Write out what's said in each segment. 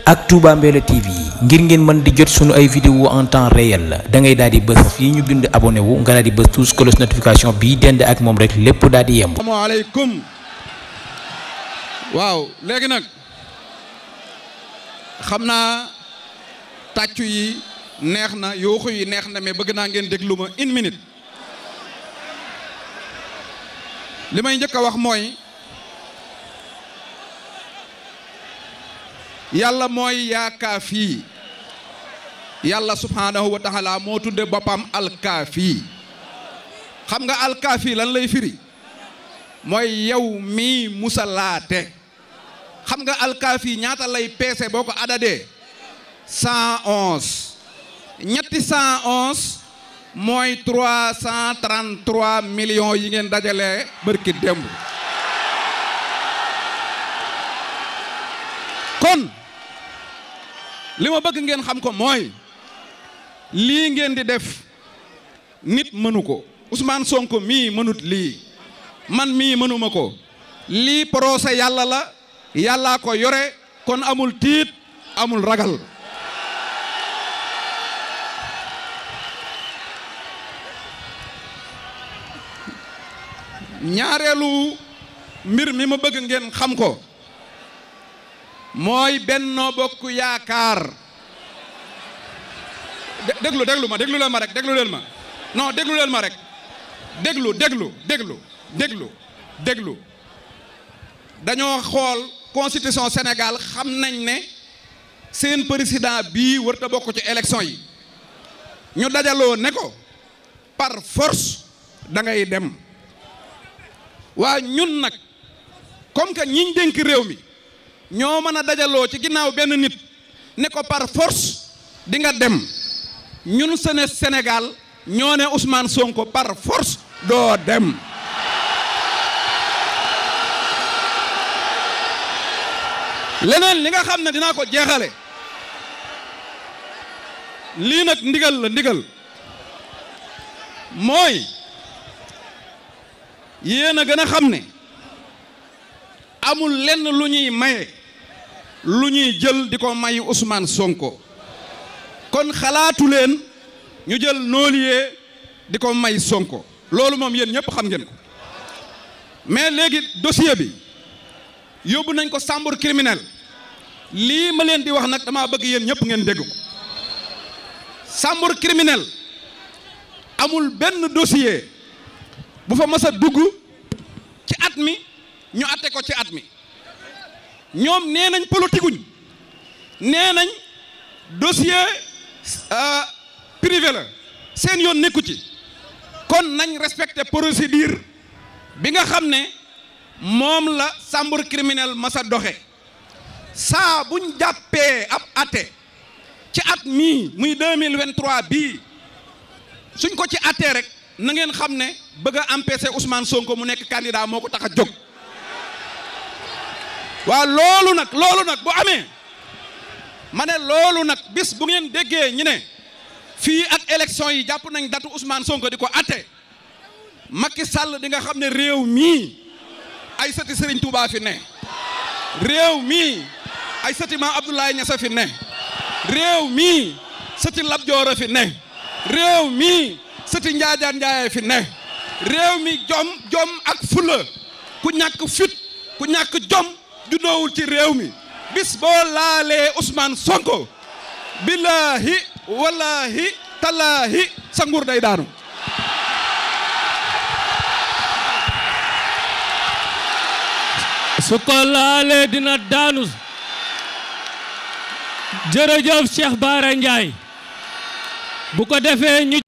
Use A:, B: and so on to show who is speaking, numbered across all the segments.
A: ak Touba Mbella TV ngir ngeen mën di jot sunu ay vidéo en temps réel da ngay daal di bës fii ñu bind abonné wu nga daal di bës tous cloche notification bii dend ak moom rek lépp daal di yemb.
B: asalaamaaleykum. waaw léegi nag xam naa tàccu yi neex na yooxu yi neex na mais bëgg naa ngeen déglu ma une minute. li may njëkk a wax mooy yàlla mooy yaakaafi yàlla subhaanahu wa taala moo tudde boppam alkaafi. xam nga alkaafi lan lay firi mooy yow mii musalaate. xam nga alkaafi ñaata lay peese boo ko adadee 111 ñetti 111 mooy 333 millions yi ngeen dajalee bërki démb. kon li ma bëgg ngeen xam ko mooy lii ngeen di def nit mënu ko. Ousmane Sonko mii mënut lii, man mii mënuma ko. lii procès yàlla la, yàllaa ko yore, kon amul tiit amul ragal. ñaareelu mbir mi ma bëgg ngeen xam ko mooy Benno Bokk Yaakaar. déglu leen ma rek déglu leen ma non déglu leen ma rek déglu dañoo xool constitution Sénégal xam nañ ne seen président bii warta bokk ci élection yi ñu dajaloo ne ko par force da ngay dem. waa ñun nag comme que ñiñ dénk réew mi ñoo mën a dajaloo ci ginnaaw benn nit ne ko par force di nga dem ñun Sénégal ñoo ne Ousmane Sonko par force doo dem. leneen li nga xam ne dinaa ko jeexale lii nag ndigal mooy yéen a gën a xam ne amul lenn lu ñuy maye lu ñuy jël di ko may Ousmane Sonko. kon xalaatu leen ñu jël noolier di ko may Sonko loolu moom yéen ñëpp xam ngeen ko. mais léegi dossier bi yóbbu nañ ko chambre criminelle. lii ma leen di wax nag dama bëgg yéen ñëpp ngeen dégg ko. chambre criminelle amul benn dossier bu fa mës a dugg ci at mi ñu atte ko ci at mi. ñoom nee nañ politikuñ, nee nañ dossier privé la seen yoon nekku ci. kon nañ respecté procédure bi nga xam ne moom la chambre criminelle mës a doxe. saa buñ jàppee ab atte ci at mii muy 2023 bii suñ ko ci attee rek na ngeen xam ne bëgg a empêcher Ousmane Sonko mu nekk candidat moo ko tax a jóg. waaw loolu nag bu amee ma ne loolu nag bis bu ngeen déggee ñu ne fii ak élection yi jàpp nañ datu Ousmane Sonko di ko atte Macky Sall di nga xam ne réew mii ay sëti Serigne Touba fi ne. réew mii ay sëti Maam Abdoulaye Niass fi ne. réew mii sëti Lat Joor fi ne. réew mii sëti Njaajaan Njaay fi ne. réew mi jom ak fula ku ñàkk fit ku ñàkk jom juddoowul ci réew mi. bis boo laalee Ousmane Sonko billaahi wallaahi tallaahi sa nguur day daanu.
C: su ko laalee dina daanu. jërëjëf Cheikh Bara Ndiaye bu ko defee ñu.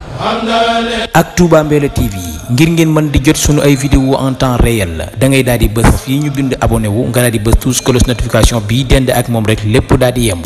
A: ak Touba Mbella TV ngir ngeen mën di jot sunu ay vidéo en temps réel da ngay daal di bës fii ñu bind abonné wu nga daal di bës tous cloche notification bii dend ak moom rek lépp daal di yemb.